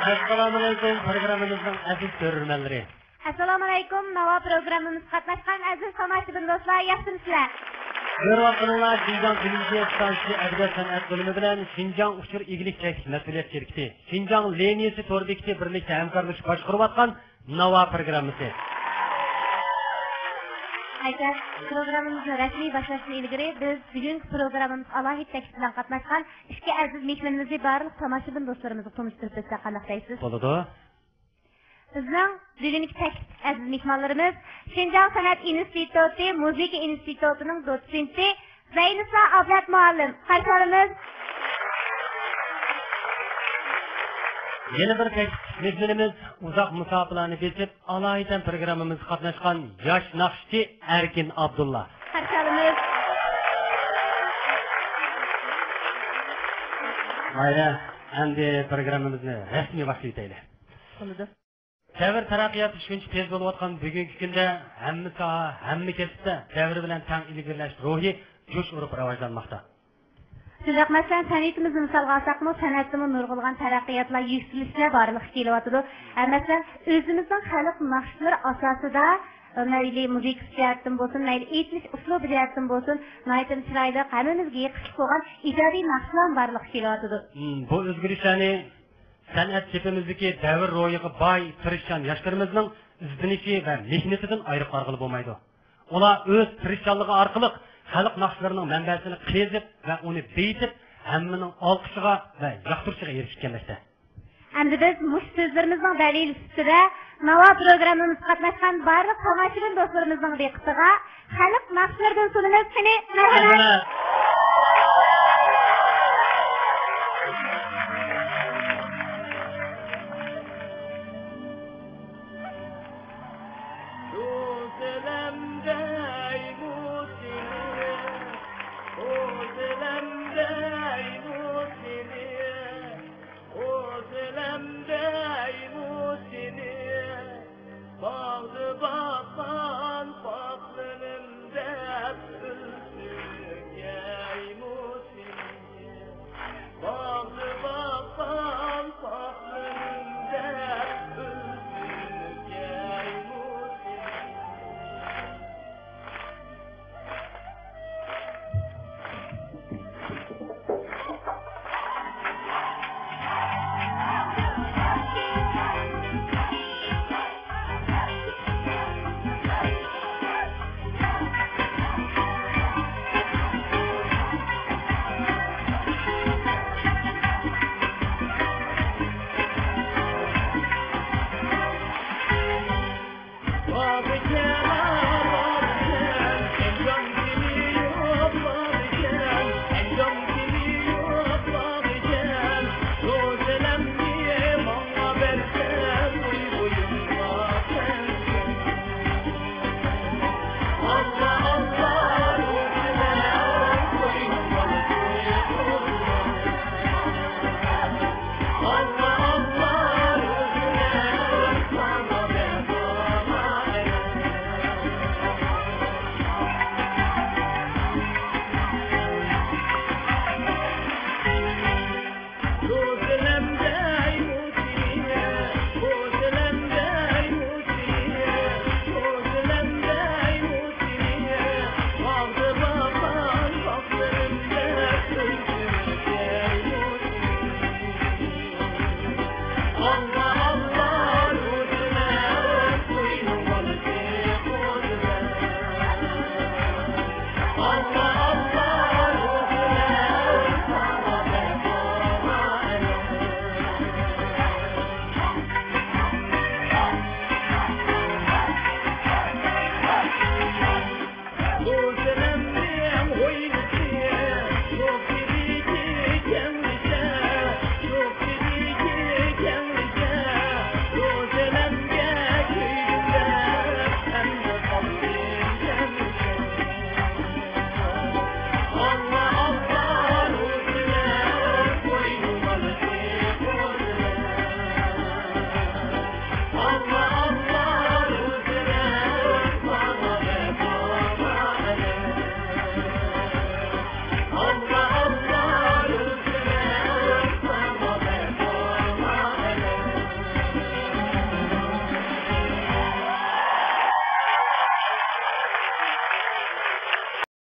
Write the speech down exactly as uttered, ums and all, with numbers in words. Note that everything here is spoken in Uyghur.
ئەسسالامۇئەلەيكۇم، پروگراممىمىزنىڭ ئەزىز كۆرۈرمەنلىرى. ئەسسالامۇئەلەيكۇم، ناۋا پروگراممىمىزغا قاتناشقان ئەزىز تاماشىبىن دوستلار، ياخشىمۇسىلەر؟ كۆرۈۋاتقىنىڭلار شىنجاڭ تېلېۋىزىيە ئىستانسىسى ئەدەبىيات سەنئەت بۆلۈمى بىلەن شىنجاڭ ئۇچۇر ئىگىلىك چەكلىك مەسئۇلىيەت شىركىتى، شىنجاڭ لىنىيىسى تور بېكىتى بىرلىكتە ھەمكارلىشىپ باشقۇرۇۋاتقان ناۋا پروگراممىسى. ئەگەر پروگراممىمىزنى رەسمىي باشلاشتىن ئىلگىرى، بىز بۈگۈنكى پروگراممىمىزغا ئالاھىدە تەكلىپ بىلەن قاتناشقان ئىككى ئەزىز مېھمىنىمىزنى بارلىق تاماشىبىن دوستلىرىمىزغا تونۇشتۇرۇپ ئۆتسەك قانداق دەيسىز؟ بولىدۇ. بىزنىڭ بۈگۈنكى تەكلىپ ئەزىز مېھمانلىرىمىز شىنجاڭ سەنئەت ئىنستىتۇتى مۇزىكا ئىنستىتۇتىنىڭ دوتسېنتى زەينىسا ئابلەت مۇئەللىم. قارشى ئالىمىز. يەنە بىر تەكلىپ مېھمىنىمىز ئۇزاق مۇساپىلەرنى بېسىپ، ئالايىتەن پروگراممىمىزغا قاتناشقان ياش ناخشىچى ئەركىن ئابدۇللا. قارشى ئالىمىز. مايرا، ئەمدى پروگراممىمىزنى رەسمىي باشلىۋېتەيلى. بولىدۇ. دەۋر تەرەققىياتى شۇنچە تېز بولۇۋاتقان بۈگۈنكى كۈندە ھەممە ساھە، ھەممە كەسىپتە دەۋر بىلەن تەڭ ئىلگىرىلەش روھى جۇش ئۇرۇپ راۋاجلانماقتا. شۇنداق، مەسىلەن، سەنئىتىمىزنى مىسالغا ئالساقمۇ، سەنئەتتىمۇ نۇرغۇنلىغان تەرەققىياتلار، يۈكسىلىشلەر بارلىققا كېلىۋاتىدۇ. ھە، مەسىلەن، ئۆزىمىزنىڭ خەلق ناخشىلىرى ئاساسىدا، مەيلى مۇزىكىسى جەھەتتىن بولسۇن، مەيلى ئېيتىلىش ئۇسلۇبى جەھەتتىن بولسۇن، ناھايىتى چىرايلىق، ھەممىمىزگە يېقىشلىق بولغان ئىجادىي ناخشىلار بارلىققا كېلىۋاتىدۇ. مم، بۇ ئۆزگىرىشلەرنى سەنئەت سېپىمىزدىكى دەۋر روھىغا باي، تىرىشچان ياشلىرىمىزنىڭ ئىزدىنىشى ۋە مېھنىتىدىن ئايرىپ قارىغىلى بولمايدۇ. ئۇلار ئۆز تىرىشچانلىقى ئارقىلىق خەلق ناخشىلىرىنىڭ مەنبەسىنى قېزىپ ۋە ئۇنى بېيىتىپ، ھەممىنىڭ ئالقىشىغا ۋە ياقتۇرۇشىغا ئېرىشىپ كەلمەكتە. ئەمدى بىز مۇشۇ سۆزلىرىمىزنىڭ دەلىلى سۈپىتىدە ناۋا پروگراممىمىزغا قاتناشقان بارلىق تاماشىبىن دوستلىرىمىزنىڭ دىققىتىغا خەلق ناخشىلىرىدىن سۇنىمىز. قېنى، مەرھەمەت. مەرھەمەت. ئۆزلەمدەيمۇ سېنى، باغدا باققان پاقلىنىم دەپ، ئۈلفىنىم دەيمۇ سېنى، باغدا باققان پاقلىنىم دەپ، ئۈلفىنىم دەيمۇ سېنى.